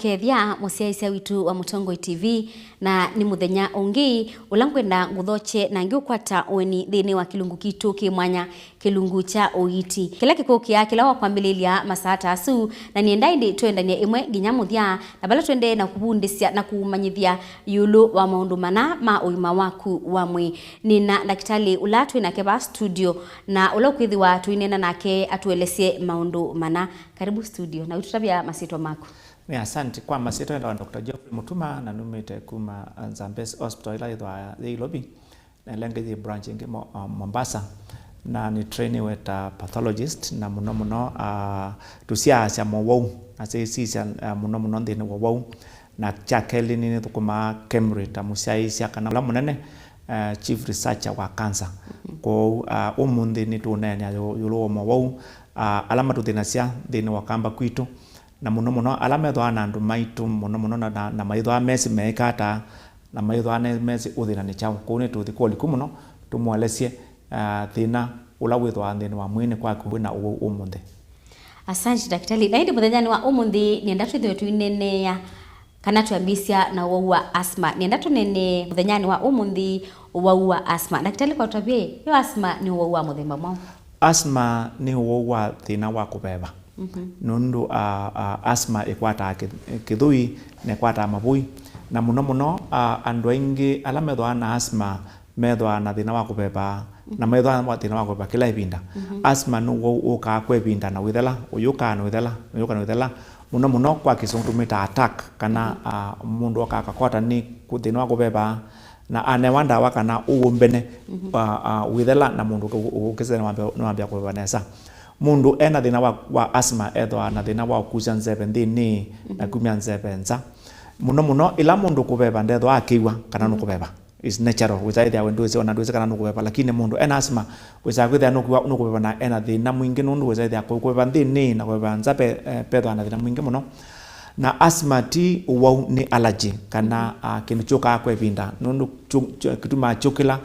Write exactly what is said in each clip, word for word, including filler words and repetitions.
Kethya mũsyaĩĩsya witũ wa Mũtongoi T V, na nĩ mũthenya ũngĩ ũla ngwenda ngũthokye na ngĩũkwata ũeni nthĩnĩ wa kĩlungu kitũ kĩ mwanya, kĩlungu kya ũiiti, kĩla kĩkũkĩa kĩla wa kwambĩlĩlya masaa ta asu, na nĩenda ĩndĩ tũendany'e ĩmwe nginya mũthya, na vala tũendee na kũvundĩsya na kũmanyĩthya ĩũlũ wa maũndũ mana ma ũima waku wa mwĩĩ. Nĩna ndakĩtalĩ ũla twĩ nake vaa studio, na ũla ũkwĩthĩwa tũineena nake atũelesye maũndũ mana. Karibu studio, na wĩtũtavya masyĩtwa maku. Nĩ asante. Kwa masyĩtwa, nĩtawa Doctor Geoffrey Mutuma, na numĩte kuma Zambezi Hospital ĩla yĩthwaa yĩ Nairobi, na ĩla ĩngĩ yĩ branch ĩngĩ Mo-, uh, Mombasa, na nĩ trainiwe ta pathologist, na mũno mũno, uh, tũsyaasya mowau, na sisisya, uh, mũno mũno nthĩnĩ wa ũwau, na kya kelĩ nĩ nĩthũkũmaa KEMRI ta mũsyaĩĩsya kana ũla mũnene, uh, chief researcher wa cancer. Kwoou, uh, ũmũnthĩ nĩtũũneenea yu-, ĩũlũ wa mowau, uh, ala matũthĩnasya nthĩnĩ wa kamba kwitũ, na mũno mũno ala methwaa na andũ maitũ mũno mũno na, na, na maithwaa mesĩ meĩka ata, na maithwaa ne-, mesĩ ũthĩna nĩ kyaũ. Kwoou nĩtũthi kwa ũliku mũno, tũmũelesye, ah, thĩna ũla wĩthwaa nthĩnĩ wa mwĩĩnĩ kwaku wĩna ũwau ũmũnthĩ. Asante, ndakĩtalĩ. Na ĩndĩ mũthenyanĩ wa ũmũnthĩ, nĩenda twĩthĩwe tũineenea kana twĩambĩĩsya na ũwau wa asthma. Nĩenda tũneenee mũthenyanĩ wa ũmũnthĩ ũwau wa asthma. Ndakĩtalĩ, kwa tũtavye, yo asthma nĩ ũwau wa mũthemba mwaũ? Asthma nĩ ũwau wa thĩna wa kũveva. Mhm. Nũndũ, ah, ah, asthma ĩkwataa kĩ-, kĩthũi, na ĩkwataa mavũi. Na mũno mũno, ah, andũ aingĩ ala methwaa na asthma methwaa na thĩna wa kũveva, na methwaa na thĩna wa kũveva kĩla ĩvinda. Mhm. Asthma nĩ ũwau ũkaa kwa ĩvinda na wĩthela, ũyũkaa na wĩthela, na ũyũkaa na wĩthela. Mũno mũno kwa kĩsũngũ tũmĩtaa attack, kana, ah, mũndũ okaa akakwata nĩ kũ-, thĩna wa kũveva, na anewa ndawa kana ũwũmbene, mhm, wa, a, wĩthela na mũndũ ũke-, ũ-, ũkĩsĩla nĩwambĩa, nĩwambĩa kũveva nesa. Mũndũ ena thĩna wa, wa asthma ethwaa na thĩna wa ũkusya nzeve nthĩnĩ na, mhm, kumya nzeve nza. Mũno mũno, ĩla mũndũ kũveva ndethwaa akĩw'a kana, mhm, nũkũveva. Is natural. Wĩsa ĩthĩa we ndwĩsĩ, ona ndwĩsĩ kana nũkũveva, lakini mũndũ ena asthma wĩsa kwĩthĩa nũkwĩw'a nũkũveva na ena thĩna mwingĩ, nũndũ wĩsa ĩthĩa kũ-, kũveva nthĩnĩ na kũveva nza pe-, eh, pethwaa na thĩna mwingĩ mũno. Na asthma ti ũwau, nĩ allergy, kana, ah, kĩndũ kyũkaa kwa ĩvinda, nũndũ kyu-, kyu-, kĩtumaa kyũkĩla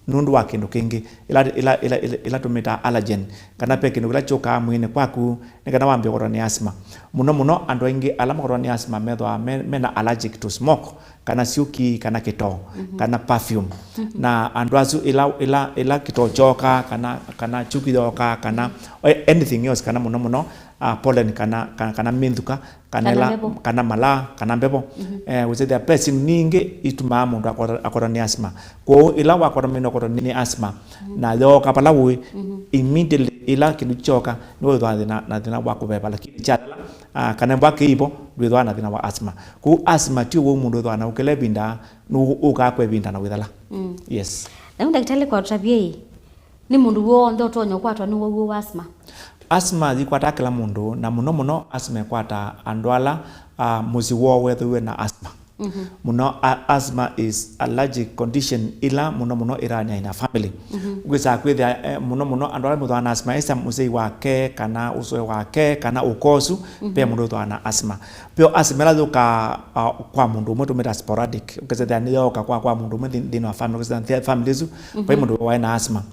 nũndũ wa kĩndũ kĩngĩ, ĩla, ĩla, ĩla, ĩla, ĩla tũmĩtaa allergen, kana pe kĩndũ kĩla kyũkaa mwĩĩnĩ kwaku, nĩ kana wambĩe kũkwatwa nĩ asthma. Mũno mũno, andũ aingĩ ala makwatwa nĩ asthma methwaa me, mena allergic to smoke, kana syũki, kana kĩtoo, mhm, kana perfume. Mhm. Na andũ asu ĩla, ĩla, ĩla kĩtoo kyookaa, kana, kana syũki yookaa, kana, mhm, anything else, kana mũno mũno, ah, pollen, kana, kana, kana mĩnthuka, kana, kana ĩla mbevo, kana malaa, kana mbevo. Mhm. Eh, wĩsĩthĩa pe syĩndũ ningĩ itumaa mũndũ akwata-, akwatwa nĩ asthma. Kwoou ĩla wakwatwa, mĩndũ akwatwa nĩ asthma, mhm, na yooka vala ũĩ, mhm, immediately ĩla kĩndũ kyooka, nĩwĩthwaa na thĩna, na thĩna wa kũveva, lakini kyathela, ah, kana mbwa kĩivo, ndwĩthwaa na thĩna wa asthma. Kwoou asthma ti ũwau mũndũ wĩthwaa na ũkĩla ĩvinda, nũũkaa kwa ĩvinda na wĩthela. Mm. Yes. Na yu ndakĩtalĩ, kwa tũtavye ĩ, nĩ mũndũ w'onthe ũtonya ũkwatwa nĩ ũwau wa asthma? Asthma yĩkwataa kĩla mũndũ, na mũno mũno asthma ĩkwataa andũ ala, ah, mũsyĩ woo wethĩiwe na asthma. Mhm. Mũno, a-, asthma is allergic condition ĩla mũno mũno ĩraanĩa in a family. Mhm. Wĩsaa kwĩthĩa, eh, mũno mũno andũ ala methwaa na asthma, esa mũsyai wake, kana ũsũe wake, kana ũkoo ũsu, mhm, ve mũndũ wĩthwaa na asthma. Veo asthma ĩla yũkaa, ah, kwa mũndũ ũmwe tũmĩtaa sporadic. Ũkesethĩa nĩyooka kwa, kwa mũndũ ũmwe nthĩ-, nthĩnĩ wa family, ũkesethĩa nthĩ-, family ĩsu, mhm, vai mũndũ waĩ na asthma.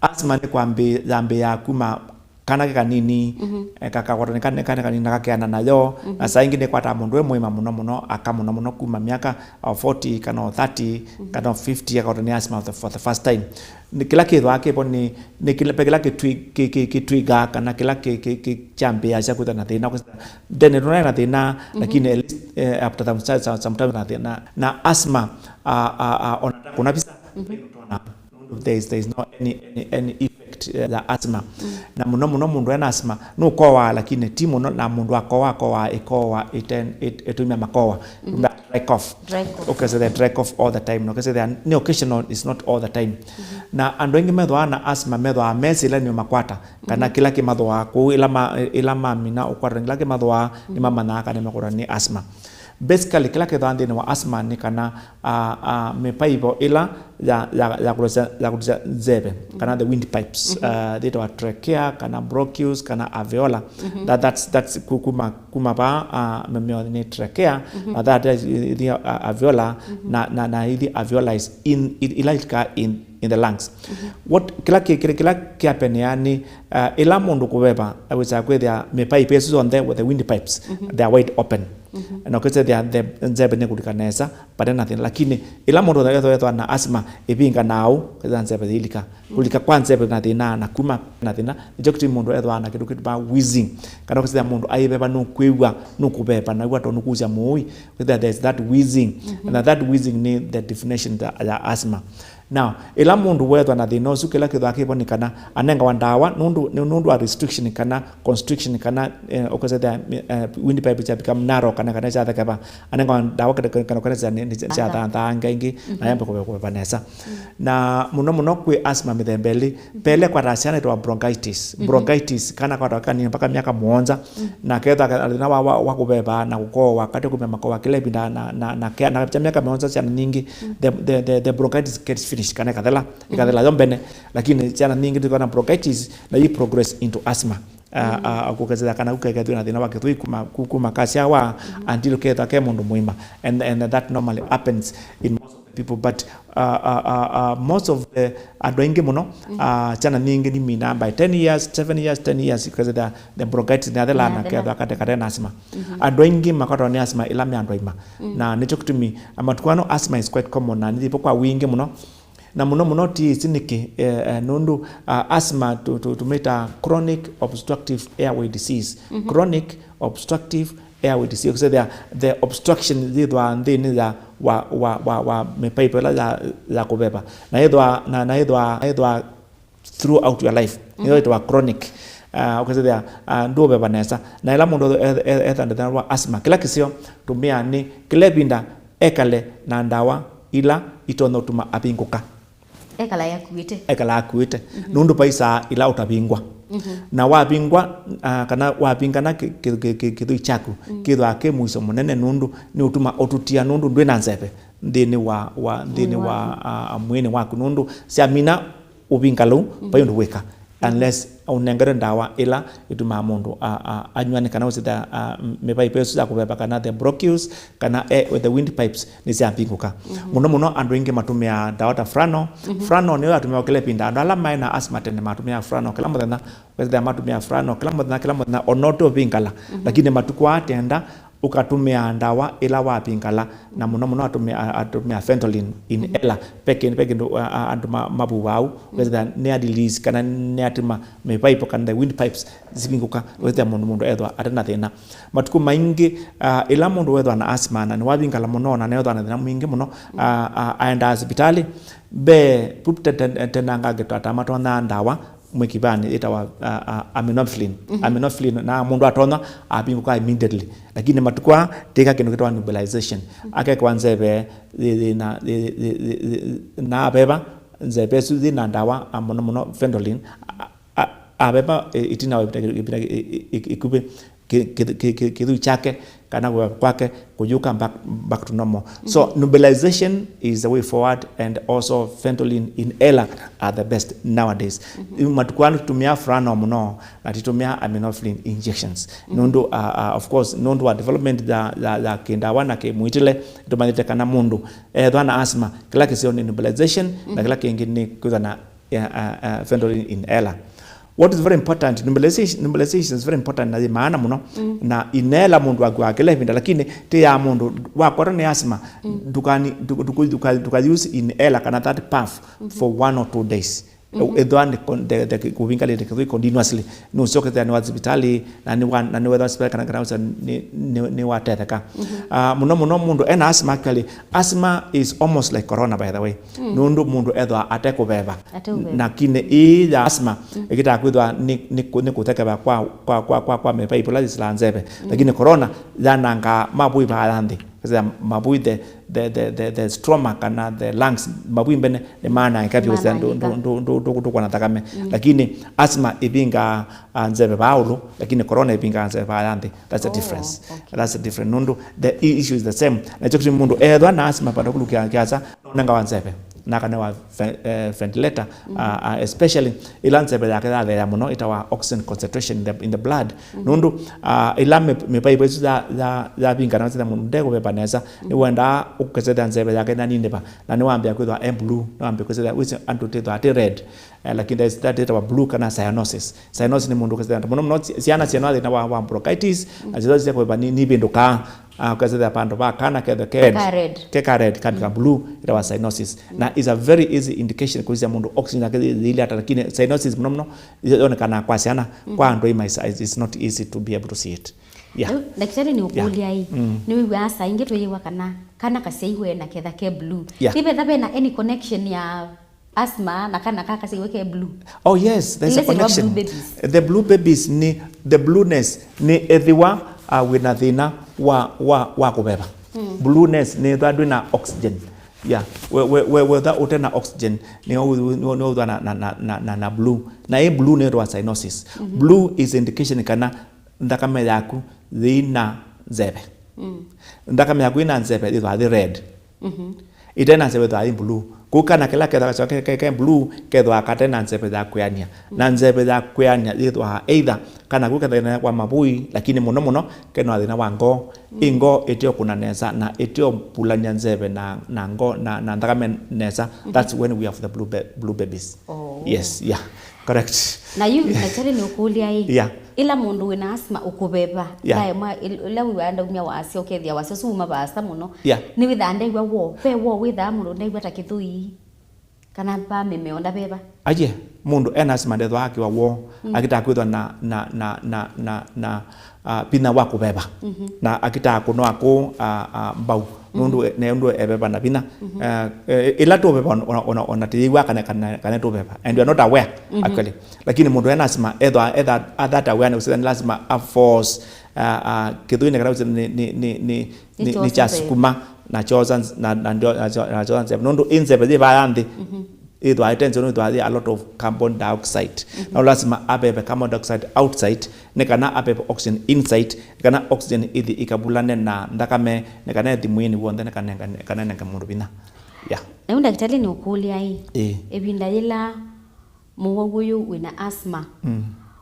Asthma nĩ kwambĩ-, yambĩĩaa kuma kana ke kanini, mhm, eh, kakakwatwa nĩ kana, kana kanini na kakeana nayo, mhm, na saa ingĩ nĩkwataa mũndũ e mũima mũno mũno, aka mũno mũno kuma myaka o forty, kana o thirty, mhm, kana o fifty, akakwatwa nĩ asthma for the, for the first time. Nĩ kĩla kĩthwaa kĩvo nĩ, nĩ kĩla, pe kĩla kĩtwi-, kĩ-, kĩ-, kĩtwigaa, kana kĩla kĩ-, kĩ-, kĩ-, kyambĩĩasya kwĩthwa na thĩna, kwĩthwa ndene tũnaĩ na thĩna, mhm, lakini at least, eh, after some, some, some time na thĩna. Na asthma, ah, ah, ah, ona ta kũna visa, mhm, there is, there is no any, any, any effect, eh, ya asthma. Mm. Na mũno mũno mũndũ ena asthma nũkowaa, lakini ti mũno, na mũndũ akowa, akowa, ĩkowa, ĩten-, ĩt-, ĩtumia makowa. Mhm. Dry cough. Dry cough. Ũkesethĩa dry cough all the time. Na ũkesethĩa nĩ occasional, it's not all the time. Mhm. Na andũ aingĩ methwaa na asthma, methwaa mesĩ ĩla nĩũmakwata, kana, mhm, kĩla kĩmathũaa. Kwoou ĩla ma-, ĩla mamina ũkwatwa nĩ kĩla kĩmathũaa, mhm, nĩmamanyaa kana nĩmakwatwa nĩ asthma. Basically, kĩla kĩthwaa nthĩnĩ wa asthma nĩ kana, ah, ah, mĩpaivo ĩla ya, ya, ya kũlũsya, ya kũlũsya nzeve, kana the windpipes, mhm, ah, yĩtawa trachea, kana bronchus, kana alveolar. Mhm. That, that's, that's ku-, kuma, kuma vaa, ah, mĩmeo nĩ trachea, mhm, na that is, ithi, ah, alveolar, mhm, na, na, na ithi alveolar is in, i-, ila ilikaa in, in the lungs. Mhm. What, kĩla kĩ-, kĩla, kĩla kĩapenea nĩ, ah, ĩla mũndũ kũveva, awĩsaa kwĩthĩa mĩpaipo ĩsu yonthe, with the windpipes, mhm, they are wide open. Na ũkĩsethĩa the nzeve nĩkũlika nesa, vate na thĩna. Lakini ĩla mũndũ ethwa ethwa na asthma, ĩvinga na au, kĩsethĩa nzeve yĩilika. Kũlika kwa nzeve na thĩna, na kuma na thĩna, nĩkyo kĩtumi mũndũ ethwa na kĩndũ kĩtwa wheezing. Kana ũkĩsethĩa mũndũ aiveva, nũkwĩw'a, nũkũveva, na w'a tondũ nũkusya mũũi, kĩsethĩa there's that wheezing. Na that wheezing nĩ the definition ya, ya asthma. Now, ĩla mũndũ wethwa na thĩna ũsu, kĩla kĩthwa kĩvo nĩ kana anengawa ndawa nũndũ, nĩ nũndũ wa restriction kana constriction kana, eh, ũkasethĩa, eh, windpipe sya become narrow kana, kana syathekeva, anengawa ndawa kana, kana, kana sya, nĩ, nĩ, syathanthaa ĩngĩ, na yambe kũve-, kũveva nesa. Na mũno mũno kwĩ asthma mĩthemba ĩlĩ. Ve ĩla ĩkwataa syana ĩtawa bronchitis. Bronchitis, kana kwatawa kanini mpaka myaka mũonza, na kethwa ka-, thĩna wa, wa, wa kũveva na kũkowa, kate kumya makowa kĩla ĩvinda na, na, na kea-, na kya myaka mũonza syana nyingĩ, the, the, the, the bronchitis gets finished, kana ĩkathela, ĩkathela yo mbene, lakini syana nyingĩ tũkona bronchitis na yi progress into asthma. Ah, ah, kũkethĩa kana ũkekethw'a na thĩna wa kĩthũi kuma, ku-, kuma kasyawa until kethwa ke mũndũ mũima. And, and that normally happens in most of the people, but, uh, uh, uh, uh, most of the, andũ aingĩ mũno, uh, syana nyingĩ niminaa by ten years, seven years, ten years, because the, the bronchitis nĩyathela na kethwa kate, kate na asthma. Andũ aingĩ makwatwa nĩ asthma ĩla me andũ aima. Na nĩkyo kĩtumi, uh, matukũ ano asthma is quite common, na nĩyĩvo kwa wingĩ mũno. Na mũno mũno ti ĩsi nĩkĩ, eh, eh, nũndũ, uh, asthma tũ-, tũ-, tũmĩtaa chronic obstructive airway disease. Chronic obstructive airway disease, ũkĩsethĩa the obstruction yĩthwaa nthĩnĩ ya wa, wa, wa, wa mĩpaipo ĩla ya, ya kũveva. Na yĩthwaa, na, na yĩthwaa, na yĩthwaa throughout your life. Nĩyo ĩtawa chronic. Uh, ũkĩsethĩa, uh, ndũveva nesa. Na ĩla mũndũ e-, e-, etha thĩna wa asthma, kĩla kĩseo tũmĩa nĩ kĩla ĩvinda ekale na ndawa ila itonya ũtuma avingũka. Ekala akuĩte. Ekala akuĩte. Nũndũ vai saa ila ũtavingwa. Na wavingwa, ah, kana wavingana kĩ-, kĩ-, kĩ-, kĩ-, kĩthũi kyaku, kĩthwaa kĩ mũisyo mũnene nũndũ nĩ ũtuma ũtutia nũndũ ndwĩ na nzeve nthĩnĩ wa, wa, nthĩnĩ wa, ah, mwĩĩnĩ waku nũndũ syamina ũvingalo, vai ũndũ wĩka. Unless ũnengerwe ndawa ĩla ĩtumaa mũndũ a, a, anyw'a nĩ kana ũsitha, a, mĩvaipo ĩsu ya kũveva kana the bronchioles kana e, the windpipes nĩsyavingũka. Mũno mũno andũ aingĩ matũmĩaa ndawa ta Furano. Furano nĩyo yatũmĩawa kĩla ĩvinda. Andũ ala maĩ na asthma tene matũmĩaa Furano kĩla mũthenya, wĩsĩthĩa matũmĩa Furano kĩla mũthenya, kĩla mũthenya, ona ũte ũvingala. Lakini matukũ aa tenda ũkatũmĩa ndawa ĩla wavingala, na mũno mũno atũmĩa, a-, atũmĩa Ventolin inhaler. Ve kĩndũ, ve kĩndũ, a-, a-, andũ ma-, mavuaa au, wĩsĩthĩa nĩ a release kana nĩ atuma mĩvaipo kana the windpipes sivingũka, wĩsĩthĩa mũndũ, mũndũ ethwa ate na thĩna. Matukũ maingĩ, a, ĩla mũndũ wethwa na asthma na nĩwavingala mũno na nĩwethwa na thĩna mwingĩ mũno, a, a, aendaa sivitalĩ, ve, pu-, te-, te-, tenangange twatamatony'a ndawa, mwĩkivanĩ ĩtawa, a, a, aminophylline. Aminophylline, na mũndũ atonya avingũka immediately. Lakini matukũ aa, tĩka kĩndũ kĩtawa nebulization. Akekwa nzeve yĩ, yĩ na, yĩ, yĩ, yĩ, yĩ, na aveva nzeve ĩsu yĩ na ndawa, a, mũno mũno Ventolin. A, a, aveva, ĩ, ĩtina wa ĩvinda, ĩvinda ĩ, ĩ, ĩ, ĩkuvĩ kĩ-, kĩ-, kĩ-, kĩ-, kĩthũi kyake, kana kũveva kwake kũyũka back, back to normal. So, nebulization is the way forward and also Ventolin inhaler are the best nowadays. Matukũ aa tũtũmĩaa Furano mũno, na tũtũmĩaa aminophylline injections. Nũndũ, uh, uh, of course, nũndũ wa development ya, ya, ya kĩndawa na kĩmwĩtĩle, tũmanyĩte kana mũndũ ethwa na asthma, kĩla kĩseo nĩ nebulization, na kĩla kĩngĩ nĩ kwĩthwa na ya, uh, uh, Ventolin inhaler. What is very important, nebulization, nebulization is very important na yĩ maana mũno. Na inhaler mũndũ akuaa kĩla ĩvinda, lakini ti ya mũndũ wakwatwa nĩ asthma, ndũkani-, ndũ-, ndũkũ-, ndũka-, ndũka use inhaler kana that puff for one or two days. Ethwa nĩ con-, the, the, kũvingalĩte kĩthũi continuously, nũsokethĩa nĩ wa sivitalĩ, na nĩ wa, na nĩ wethwa sivitalĩ kana, kana ũsa nĩ, nĩ, nĩ watetheka. Ah, mũno mũno mũndũ ena asthma, actually, asthma is almost like corona, by the way. Nũndũ mũndũ ethwa atekũveva. Ateũveva. Lakini ĩĩ ya asthma, ĩkĩtaa kwĩthwa nĩ, nĩ kũ-, nĩ kũthekeva kwa, kwa, kwa, kwa, kwa mĩvaipo ĩla yĩsilaa nzeve. Lakini corona yanangaa mavũi vaya nthĩ. Kĩsĩa mavũi the, the, the, the, the stroma kana the lungs, mavũi mbene nĩmanangĩka vyũ, kĩsĩa ndũ-, ndũ-, ndũ-, ndũ-, ndũ-, ndũkwona nthakame. Lakini asthma ĩvingaa, ah, nzeve vaa ũlũ, lakini corona ĩvingaa nzeve vaya nthĩ. That's the difference. That's the difference. Nũndũ the i-, issue is the same. Na kyo kĩtumi mũndũ ethwa na asthma, vandũ kũlukĩa kĩasa, nonengawa nzeve, na kana wa ve-, eh, ventilator, ah, ah, especially ĩla nzeve yake yatheea mũno, ĩtawa oxygen concentration in the, in the blood. Nũndũ, ah, ĩla mĩ-, mĩvaipo ĩsu ya, ya, yavingana, wĩsĩthĩa mũndũ ndekũveva nesa, nĩwendaa ũkesethĩa nzeve yake naninĩva, na nĩwambĩa kwĩthwa e blue, nĩwambĩa kwĩsĩthĩa, wĩsĩ andũ tĩthwa atĩ red. Eh, lakini that is, that ĩtawa blue kana cyanosis. Cyanosis nĩ mũndũ ũkesethĩa mũno mũno, syana syĩna thĩna wa, wa bronchitis, na syĩthwa sya kũveva nĩ, nivĩndũkaa. Ah, ũkethĩa vandũ va kana kethwe ke red. Ka red. Ke ka red, kambi ka blue, ĩtawa cyanosis. Na is a very easy indication kũisya mũndũ oxygen yake yĩilye ata, lakini cyanosis mũno mũno yonekanaa kwa syana, kwa andũ aima is, is, is not easy to be able to see it. Yeah. Rĩu, ndakĩtalĩ, nĩ ũkũlya ĩ, nĩwĩw'aa saa ingĩ twĩyĩwa kana kana kasyaiwe na ketha ke blue. Yeah. Nĩvetha vena any connection ya asthma na kana kaka kasyaiwe ke blue? Oh yes, there's a connection. Blue babies. The blue babies ni, the blueness ni ethiwa, uh, wĩna thĩna wa, wa, wa kũveva. Blueness ni ethwa ndwĩna oxygen. Yeah. We, we, we, wetha ũte na oxygen, ni ũthwa na, na, na, na, na, na blue. Na ĩ blue nĩ ĩtawa cyanosis. Blue is indication kana nthakame yaku yĩna nzeve. Nthakame yaku yĩna nzeve yĩthwaa yĩ red. Ĩte na nzeve yĩthwaa yĩ blue. Kũu kana kĩla kethwa kasyo ke, ke, ke blue kethwaa kate na nzeve ya kwĩanĩa. Na nzeve ya kwĩanĩa yĩthwaa either kana kũu kethwa thĩna wa mavũi, lakini mũno mũno kena thĩna wa ngoo. Ĩ ngoo ĩteo kũna nesa na ĩteo pulany'a nzeve na, na ngoo na, na nthakame nesa. That's when we have the blue, ba- blue babies. Oh. Yes, yeah. Correct. Na yu ndakĩtalĩ nĩ ũkũlya ĩ, yeah, ĩla mũndũ wĩna asthma ũkũveva, yeah, ndaema ĩl- ĩla wĩw'aa ndaumya wasya, ũkethĩa wasya ũsu uma vaasa mũno. Yeah. Nĩwĩthaa ndew'a woo, ve woo wĩthaa mũndũ ndew'a ta kĩthũi kana va mĩmeo ndaveva? Aye, mũndũ ena asthma ndethwaa akĩwa woo, akĩtaa kwĩthwa na, na, na, na, na, na uh, vinya wa kũveva. Na akĩtaa kũnoa kũũ, uh, uh, mbau. Nũndũ e- nũndũ eveva na vinya. Uh, e- ĩla tũveva ona, ona, ona, ona tĩyĩw'a kana, kana, kana tũveva. And you are not aware, actually. Lakini mũndũ ena asthma, etha, etha, etha that awareness, then lazima a force, uh, uh, kĩthũinĩ kana nĩ, nĩ, nĩ, nĩ, nĩ, nĩ kya sukuma na choza nz- na, na, ndio- na cho- na choza nzeve. Nũndũ ĩ nzeve yĩ vaya nthĩ, ĩthwaa ĩte nzeo nĩthwaa yĩ a lot of carbon dioxide. Na lazima aveve carbon dioxide outside, nĩ kana aveve oxygen inside, nĩ kana oxygen ithi ikavulane na nthakame, nĩ kana ithi mwĩĩnĩ w'onthe, nĩ kana, nĩ kana nenge mũndũ vinya. Yeah. Na yu ndakĩtalĩ nĩ ũkũlya ĩ, ĩĩ, ĩvinda yĩla mũwau ũyũ wĩna asthma,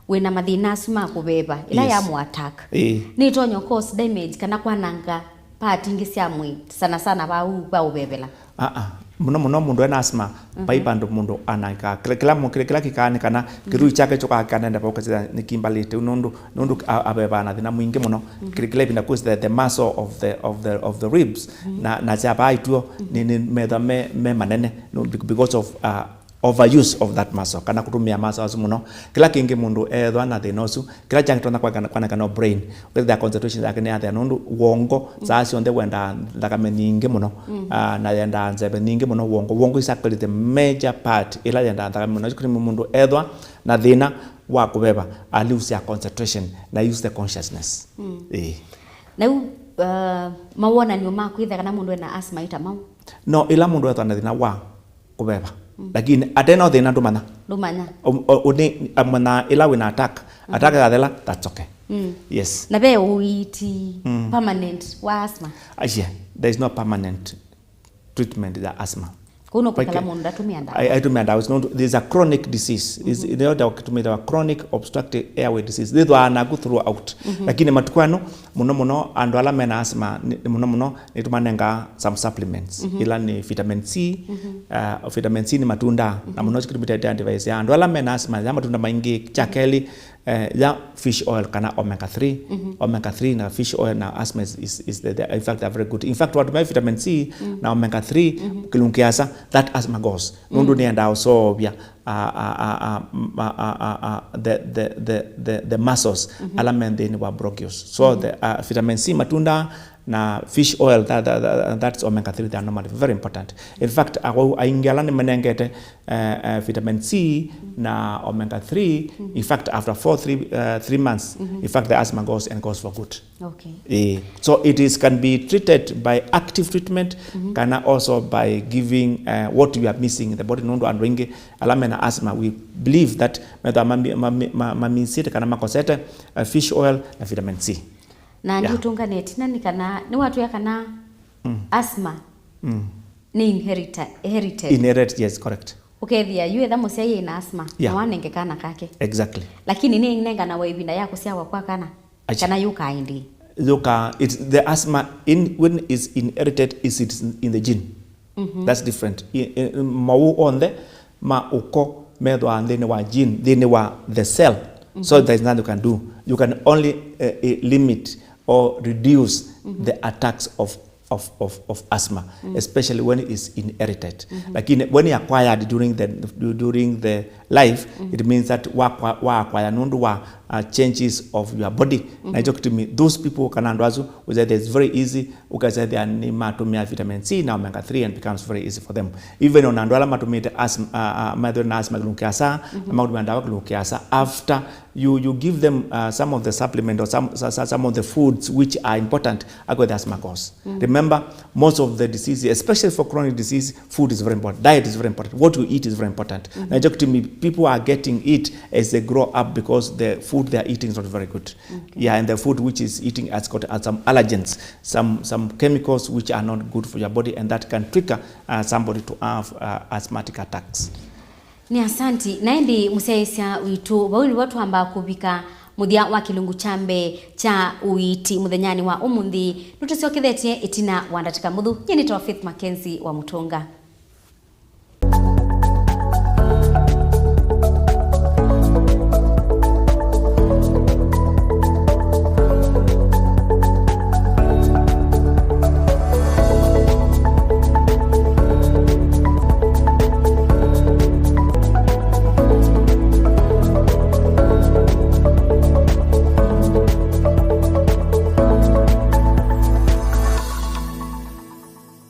wĩna mathĩna asu ma kũveva, ĩla, yes, yamũ attack, ĩĩ, nĩtonya cause damage kana kwananga part ingĩ sya mwĩĩ, sana sana vau va ũvevela? Aa, mũno mũno mũndũ ena asthma, vai vandũ mũndũ anangaa. Kĩla, kĩla, mũ- kĩla, kĩla kĩkaa nĩ kana kĩthũi kyake kyũkaa kĩkanenda vau kasya nĩkimbalĩte, nũndũ, nũndũ a- avevaa na thĩna mwingĩ mũno. Kĩla, kĩla ĩvinda kwĩsĩ the, the muscle of the, of the, of the ribs, na, na sya vaa ituo, nĩ, nĩ metha me, me manene, no, bec- because of, uh, overuse of that muscle, kana kũtũmĩa muscle asu mũno. Kĩla kĩngĩ mũndũ ethwa na thĩna ũsu, kĩla kyangĩtonya kwananga no brain, ũkethĩa concentration yake nĩ yathea, nũndũ wongo saa syonthe wendaa nthakame nyingĩ mũno, ah, na yendaa nzeve nyingĩ mũno. Wongo, wongo is actually the major part ĩla yendaa nthakame mũno. Kũrĩ mũndũ ethwa na thĩna wa kũveva, a lose ya concentration na use the consciousness. Ĩĩ. Na yu, uh, mawonanio ma kwĩthĩa kana mũndũ ena asthma ĩ ta mau? No, ĩla mũndũ ethwa na thĩna wa kũveva. Lakini ate no thĩna ndũmanya. Ndũmanya. O- o- ũnĩ- amanya ĩla wĩna attack. Attack yathela, that's okay. Yes. Na ve ũiiti permanent wa asthma? Aye, there is no permanent treatment ya asthma. Kũu no kwĩkala mũndũ ndatũmĩa ndawa? Ai- aitumĩa ndawa isu nũndũ there's a chronic disease. Is- ĩyo ndawa kĩtumĩtawa chronic obstructive airway disease. Yĩthwaa naku throughout. Lakini matukũ ano, mũno mũno andũ ala mena asthma, nĩ- mũno mũno nĩtũmanengaa some supplements. Ila nĩ vitamin C. Uh, vitamin C nĩ matunda, na mũno kĩtumĩtawa device ya andũ ala mena asthma ya matunda maingĩ. Kya kelĩ, eh, ya fish oil kana omega three. Omega three na fish oil na asthma is, is, is the, the, in fact, they're very good. In fact, watumia vitamin C na omega three, kĩlungu kĩasa, that asthma goes. Nũndũ nĩendaa ũseũvya, uh, uh, uh, uh, m- uh, uh, uh, uh, the, the, the, the, the muscles ala me nthĩnĩ wa bronchioles. So the, uh, vitamin C matunda na fish oil, that, that, that, that's omega three, they are normally very important. In fact, akwau aingĩ ala nĩmanengete, uh, uh, vitamin C na omega three, in fact, after four, three, uh, three months, in fact, the asthma goes and goes for good. Okay. Eh, so it is can be treated by active treatment, kana also by giving, uh, what you are missing in the body. Nũndũ andũ aingĩ ala mena asthma, we believe that metha mamisĩte kana makosete, uh, fish oil na vitamin C. Na ndiũtũngane ĩtina nĩ kana nĩwatwĩa kana asthma nĩ inherita- inherited. Inherit, yes, correct. Ũkethĩa yu etha mũsyai ena asthma, yeah, na wanenge kana kake. Exactly. Lakini nĩ nenganawa ĩvinda ya kũsyawa kwa kana? Acha. Kana yũkaa ĩndĩ? Yũkaa, it's the asthma in, when is inherited is it's in the gene. That's different. I- i- mawau onthe ma ũko methwaa nthĩnĩ wa gene, nthĩnĩ wa the cell. So there's nothing you can do. You can only, uh, uh, limit or reduce the attacks of, of, of, of asthma, especially when it's inherited. Lakini when you acquired during the, during the life, it means that wa, wa acquire nũndũ wa uh, changes of your body. Na ĩkyo kĩtumi those people kana andũ asu, wĩsethĩa it's very easy, ũkasethĩa nĩmatũmĩa vitamin C na omega three and becomes very easy for them. Even ona andũ ala matũmĩte asthma, uh, uh, methĩwe na asthma kĩlungu kĩa saa, na matũmĩa ndawa kĩlungu kĩa saa, after you, you give them uh, some of the supplement or some, so- so- some of the foods which are important, akwethe asthma cause. Remember, most of the diseases, especially for chronic disease, food is very important. Diet is very important. What you eat is very important. Na ĩkyo kĩtumi people are getting it as they grow up because the food they are eating is not very good. Yeah, and the food which is eating has got uh, some allergens, some, some chemicals which are not good for your body, and that can trigger uh, somebody to have uh, asthmatic attacks. Nĩ asanti. Na ĩndĩ mũsyaĩĩsya witũ, vau nĩvo twambaa kũvika mũthya wa kĩlungu kya mbee kya ũiiti mũthenyanĩ wa ũmũnthĩ. Nũtũsyokethetye ĩtina wa ndatĩka mũthũ. Nyie nĩtawa Faith Mackenzie wa Mũtũnga.